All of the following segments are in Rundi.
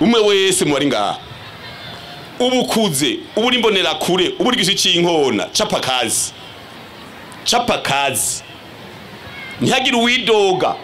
Umwe wese mu bari ngaha ubukuze uburi imbonera kure uburi gisi c'inkona chapa kazi chapa kazi ntihagire uwidoga.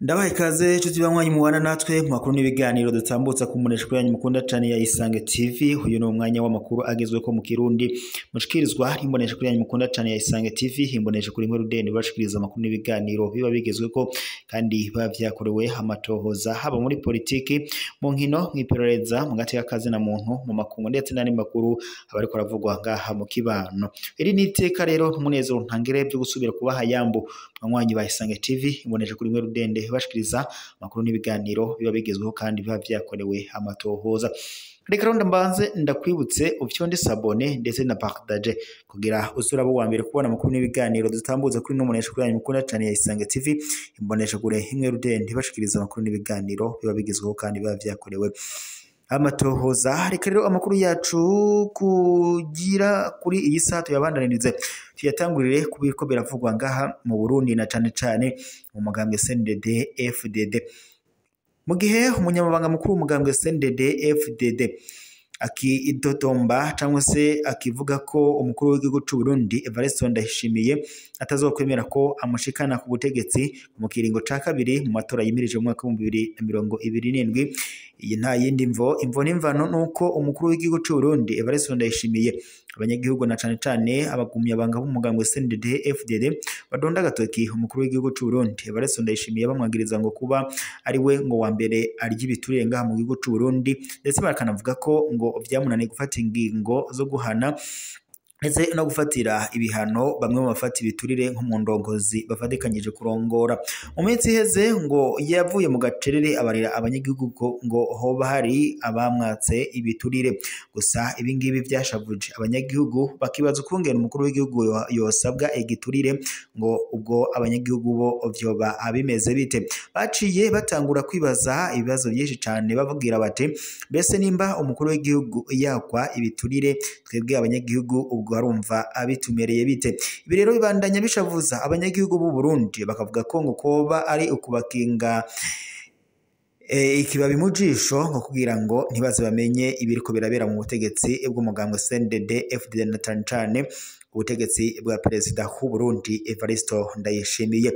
Ndabaye kaze nshuti banywanyi mubana natwe mu makuru n'ibiganiro dutambutsa ku mbonesha yanyu mukunda cane ya Isange TV. Uyu ni umwanya w'amakuru agezweko mu Kirundi mushikirizwa n'imbonesha yanyu mukunda cane ya Isange TV. Imbonesha kuri nkuru deni bashikiriza amakuru n'ibiganiro biba bigezweko kandi biba vyakorewe amatohoza, haba muri politiki, mu nkino, mw'iperereza, mu gati y'akazi na muntu, mu makungu ndetse n'andi makuru aba ariko aravugwa ngaha mu kibano. Iri ni iteka rero n'umunezero ntangere byo gusubira kubaha yambo banywanyi ba Isange TV, imbonesha kuri nkuru dende bashikiriza amakuru n'ibiganiro biba bigezweho kandi biba vyakorewe amatohoza. Reka rero mbanze ndakwibutse ufyonde sabone ndetse na partage kugira uzurabo wa mbere kubona amakuru n'ibiganiro dutambuza kuri no munesha kuri yanyu mukunda cane ya Isange TV, imbonesha kure imwe rudende bashikiriza amakuru n'ibiganiro biba bigezweho kandi biba vyakorewe amatohoza. Reka rero amakuru yacu kugira kuri iyi saha tuyabandanirize, tuyatangurire kubiriko biravugwa ngaha mu Burundi na cane cane mu mugambwe CNDD FDD. Mu gihe umunyamabanga mukuru w'umugambwe CNDD FDD akidodomba cyangwa se akivuga ko umukuru w'igihugu c'u Burundi Evariste Ndayishimiye atazokwemera ko amushikana ku butegetsi mu kiringo ca kabiri mu matora yimirije mu mwaka wa 2027. Iyi nta yindi mvo, imvo n'imvano nuko umukuru w'igihugu c'u Burundi Evariste Ndayishimiye abanyagihugu na cane cane abagumya banga b'umugambwe CNDD FDD badonda agatoki umukuru w'igihugu c'u Burundi Evariste Ndayishimiye, bamwagiriza ngo kuba ari we ngo wa mbere arya ibiturire ngaha mu gihugu c'u Burundi, ndetse bakanavuga ko ngo vyamunaniye gufata ingingo zo guhana ndetse no gufatira ibihano bamwe mu bafata ibiturire nko mu ndongozi bafatikanyije kurongora. Mu minsi iheze ngo yavuye mu gacerere abarira abanyagihugu ko ngo hoba hari abamwatse ibiturire. Gusa ibingibi vyashavuje abanyagihugu, bakibaza ukungene umukuru w'igihugu yosabwa igiturire, ngo ubwo abanyagihugu bo vyoba abimeze bite. Baciye batangura kwibaza ibibazo byinshi cane, bavugira bati mbese nimba umukuru w'igihugu yakwa ibiturire, twebwe abanyagihugu ubwo arumva abitumereye bite? Ibi rero bibandanya bishavuza abanyagihugu b'u Burundi, bakavuga ko ngo koba ari ukubakinga ikibabi mu jisho ngo kugira ngo ntibaze bamenye ibiriko birabera mu butegetsi bw'umugambwe CNDD FDD na cane cane ubutegetsi bwa perezida w'u Burundi Evariste Ndayishimiye.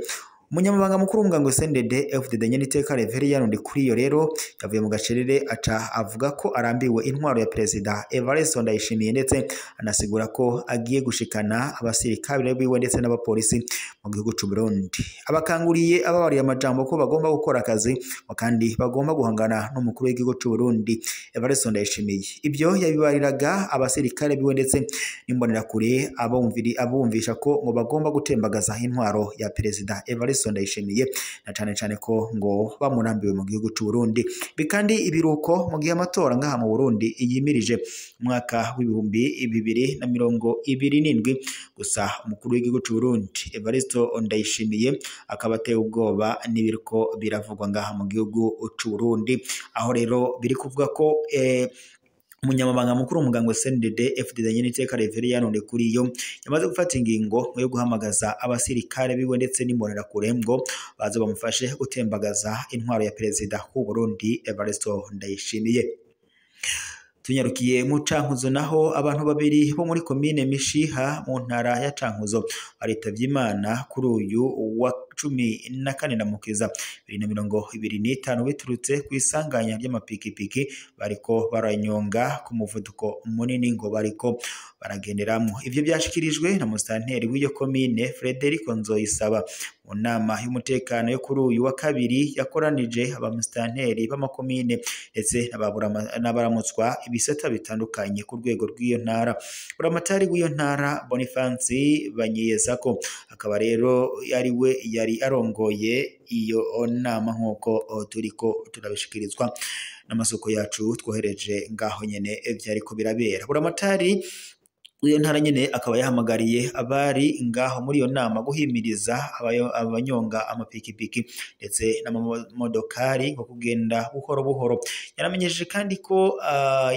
Umunyamabanga mukuru w'umugambwe CNDD FDD Nyeniteka Reverien Ndikuriyo rero yavuye mu gacerere aca avuga ko arambiwe intwaro ya perezida Evariste Ndayishimiye, ndetse anasigura ko agiye gushikana abasirikare biwe ndetse n'abapolisi mu gihugu c'u Burundi. Abakanguriye ababariye amajambo ko bagomba gukora akazi kandi bagomba guhangana n'umukuru w'igihugu c'u Burundi Evariste Ndayishimiye. Ibyo yabibariraga abasirikare biwe ndetse n'imbonerakure abumvisha ko ngo bagomba gutembagaza intwaro ya perezida Evariste Ndayishimiye, na cane cane ko ngo bamurambiwe mu gihugu c'u Burundi. Bikandi ibiruko mu gihe amatora ngaha mu Burundi yimirije umwaka w'2027. Gusa umukuru w'igihugu c'u Burundi Evariste Ndayishimiye akaba ateye ubwoba n'ibiriko biravugwa ngaha mu gihugu c'u Burundi, aho rero biri kuvuga ko umunyamabanga mukuru w'umugambwe CNDD FDD Nyeniteka Reverien Ndikuriyo yamaze gufata ingingo yo guhamagaza abasirikare biwe ndetse n'imbonerakure ngo baze bamufashe gutembagaza intwaro ya perezida w'u Burundi Evariste Ndayishimiye. Tunyarukiye mu Cankuzo naho abantu babiri bo muri komine Mishiha mu ntara ya Cankuzo baritavye Imana kuri uyu wa 14 Ndamukiza 2025 biturutse ku isanganya ry'amapikipiki bariko baranyonga ku muvuduko munini ngo bariko baragenderamwo. Ivyo byashikirijwe na musitanteri w'iyo komine Frederico Nzoyisaba mu nama y'umutekano yo kuri uyu wa kabiri yakoranije abamusitanteri b'amakomine ndetse n'abaramutswa ibisata bitandukanye ku rwego rw'iyo ntara. Buramatari w'iyo ntara Boniface Banyiyezako akaba rero ari we yari arongoye iyo nama nk'uko turiko turabishikirizwa n'amasoko yacu twohereje ngaho nyene vyariko birabera. Buramatari Iyo ntara nyene akaba yahamagariye abari ngaho muri iyo nama guhimiriza abanyonga amapikipiki ndetse n'amamodokari ngo kugenda buhoro buhoro. Yaramenyesheje kandi ko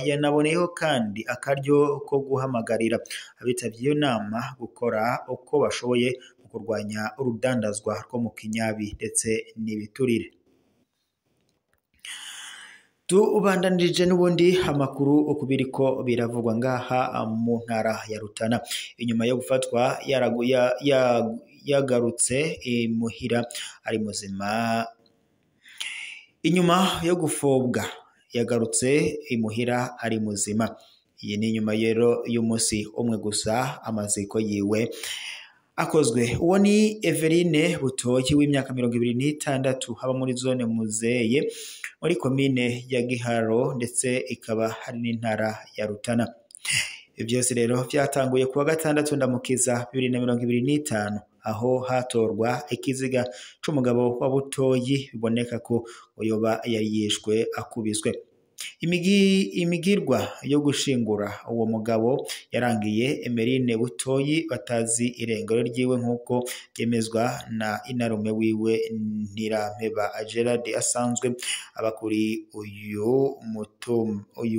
yanaboneyeho kandi akaryo ko guhamagarira abitavye iyo nama gukora uko bashoboye mu kurwanya urudandazwa rwo mu kinyabi ndetse n'ibiturire. Tubandanirije n'ubundi amakuru uko biriko biravugwa ngaha mu ntara ya Rutana. Inyuma yo gufatwa yagarutse imuhira ari muzima. Inyuma yo gufobwa yagarutse imuhira ari muzima. Iyi ni nyuma rero y'umunsi umwe gusa amaziko yiwe akozwe. Uwo ni Everine Butoyi w'imyaka 26 haba muri zone Muzeye muri komine ya Giharo ndetse ikaba hari n'intara ya Rutana. Ibyo byose rero byatanguye kuwa gatandatu Ndamukiza 2025 aho hatorwa ikiziga c'umugabo wa Butoyi biboneka ko yoba yari yishwe akubiswe. Imigirwa yo gushingura uwo mugabo yarangiye Emerine Butoyi batazi irengero ryiwe nk'uko byemezwa na inarume wiwe Ntirampeba Gerard asanzwe aba kuri uyu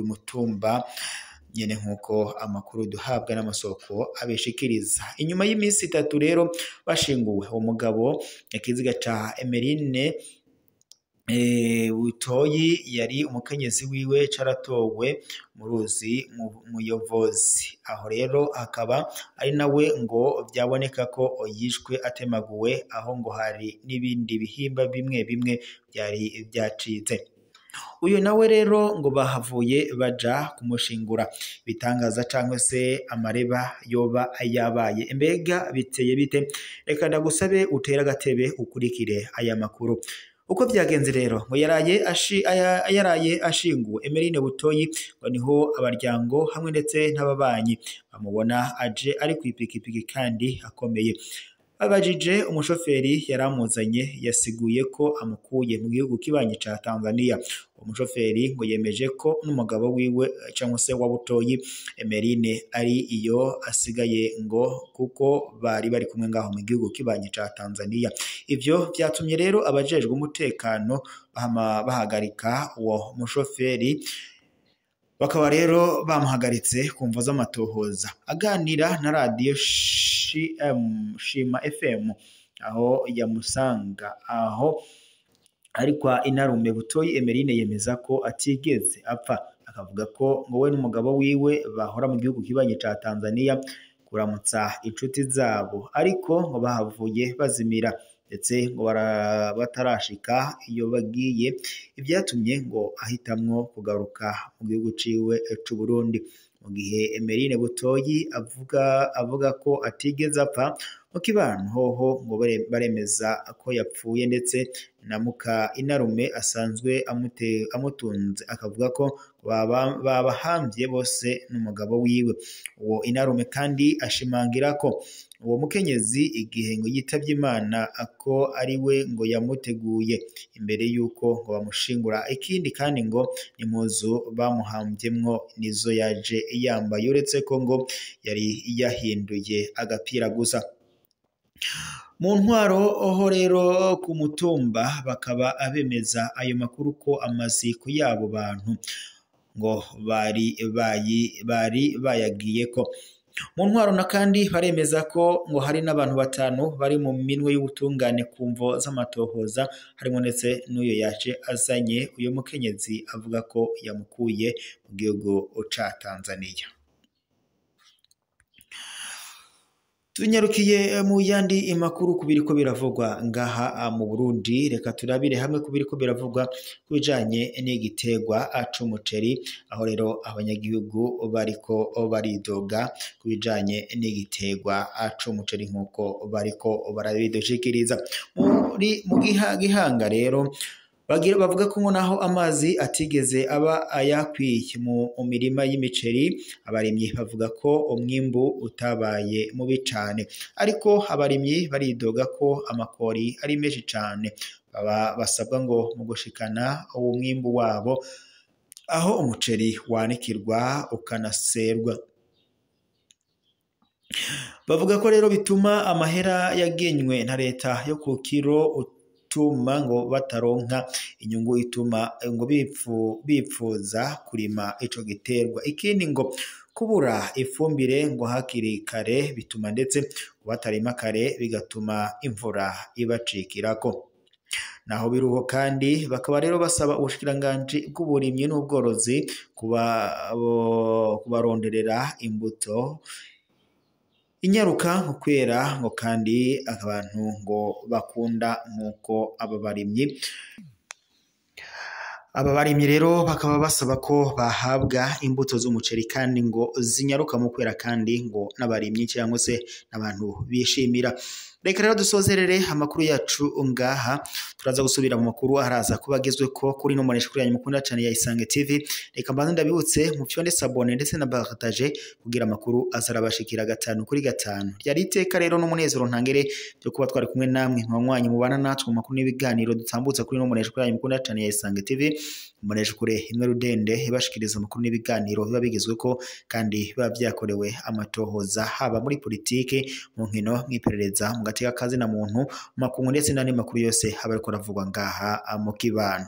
mutumba nyene nk'uko amakuru duhabwa n'amasoko abishikiriza. Inyuma y'iminsi 3 rero bashinguwe uwo mugabo, ikiziga ca Emerine Butoyi yari umukenyezi wiwe caratowe mu ruzi Muyovozi. Aho rero akaba ari nawe ngo byaboneka ko yishwe atemaguwe, aho ngo hari n'ibindi bihimba bimwe bimwe byari byacitse. Uyu nawe rero ngo bahavuye baja kumushingura. Bitangaza cyangwa se amareba yoba yabaye. Mbega biteye bite? Reka ndagusabe utere agatebe ukurikire aya makuru. Uko byagenze rero ngo yaraye ashinguwe Emerine Butoyi ngo niho abaryango hamwe ndetse n'ababanyi bamubona aje ari ku ipikipiki kandi akomeye. Abajije umushoferi yaramuzanye yasiguye ko amukuye mu gihugu kibanyi ca Tanzania. Umushoferi ngo yemeje ko n'umugabo wiwe cyangwa se wa Butoyi Emerine ari iyo asigaye ngo kuko bari bari kumwe ngaho mu gihugu kibanyi ca Tanzania. Ivyo byatumye rero abajejwe umutekano bahagarika uwo mushoferi, bakaba rero bamuhagaritse ku mvo z'amatohoza. Aganira na radiyo Shima FM aho yamusanga aho ari kwa inarume Butoyi Emerine yemeza ko atigeze apfa, akavuga ko ngo we n'umugabo wiwe bahora mu gihugu kibanyi ca Tanzania kuramutsa inshuti zabo, ariko ngo bahavuye bazimira ndetse ngo batarashika iyo bagiye, ibyatumye ngo ahitamwo kugaruka mu gihugu ciwe c'u Burundi. Mu gihe Emerine Butoyi avuga ko atigeze apfa, mu kibano hoho ngo baremeza ko yapfuye, ndetse na muka inarume asanzwe amutunze akavuga ko babahambye bose n'umugabo wiwe. Uwo inarume kandi ashimangira ko uwo mukenyezi igihe ngo yitavye Imana ko ari we ngo yamuteguye imbere yuko ngo bamushingura. Ikindi kandi ngo impuzu bamuhambyemwo nizo yaje yambaye, uretse ko ngo yari yahinduye agapira gusa. Mu ntwaro ho rero ku mutumba bakaba abemeza ayo makuru ko amaziko y'abo bantu ngo bari bayagiye ko. Mu ntwaro na kandi baremeza ko ngo hari n'abantu 5 bari mu minwe y'ubutungane ku mvo z'amatohoza, harimo ndetse n'uyo yaje azanye uyu mukenyezi avuga ko yamukuye mu gihugu ca Tanzania. Tunyarukiye mu yandi makuru kubiriko biravugwa ngaha mu Burundi. Reka turabire hamwe kubiriko biravugwa kubijanye n'igitegwa c'umuceri, aho rero abanyagihugu bariko baridoga kubijanye n'igitegwa c'umuceri nkuko bariko barabidushikiriza. Muri mu Gihanga rero bavuga ko naho amazi atigeze aba ayakwiye mu mirima y'imiceri, abarimyi bavuga ko umwimbu utabaye mubi cane, ariko abarimyi baridoga ko amakori ari menshi cane, baba basabwa ngo mu gushikana uwo mwimbu wabo aho umuceri wanikirwa ukanaserwa. Bavuga ko rero bituma amahera yagenywe na leta yo ku kiro utuma ngo bataronka inyungu ituma ngo bipfuza kurima ico giterwa. Ikindi ngo kubura ifumbire ngo hakiri kare bituma ndetse batarima kare bigatuma imvura ibacikirako. Naho biruho kandi bakaba rero basaba ubushikiranganji bw'uburimyi n'ubworozi kubaronderera imbuto inyaruka ngo kwera, ngo kandi abantu ngo bakunda nk'uko aba barimyi. Aba barimyi rero bakaba basaba ko bahabwa imbuto z'umuceri kandi ngo zinyaruka mu kwera, kandi ngo n'abarimyi cyangwa se n'abantu bishimira. Reka rero dusozerere amakuru yacu ngaha, turaza gusubira mu makuru araza kuba agezwe ko kuri no mbonesha kuri yanyu mukunda cyane ya Isange TV. Reka mbanze ndabibutse mu fyonde sabone ndetse na partage kugira amakuru azarabashikira 5 kuri 5. Ryari iteka rero n'umunezero ntangere byo kuba twari kumwe namwe nkanywanyi mubana natwe mu makuru n'ibiganiro dutambutsa kuri no mbonesha kuri yanyu mukunda cyane ya Isange TV. Mbonesha kure imwe rudende ibashikiriza amakuru n'ibiganiro biba bigezwe ko kandi biba byakorewe amatohoza, haba muri politike, mu nkino, mw'iperereza, mu gateka kazi na muntu, makungu ndetse n'andi makuru yose aba ariko aravugwa ngaha mu kibano.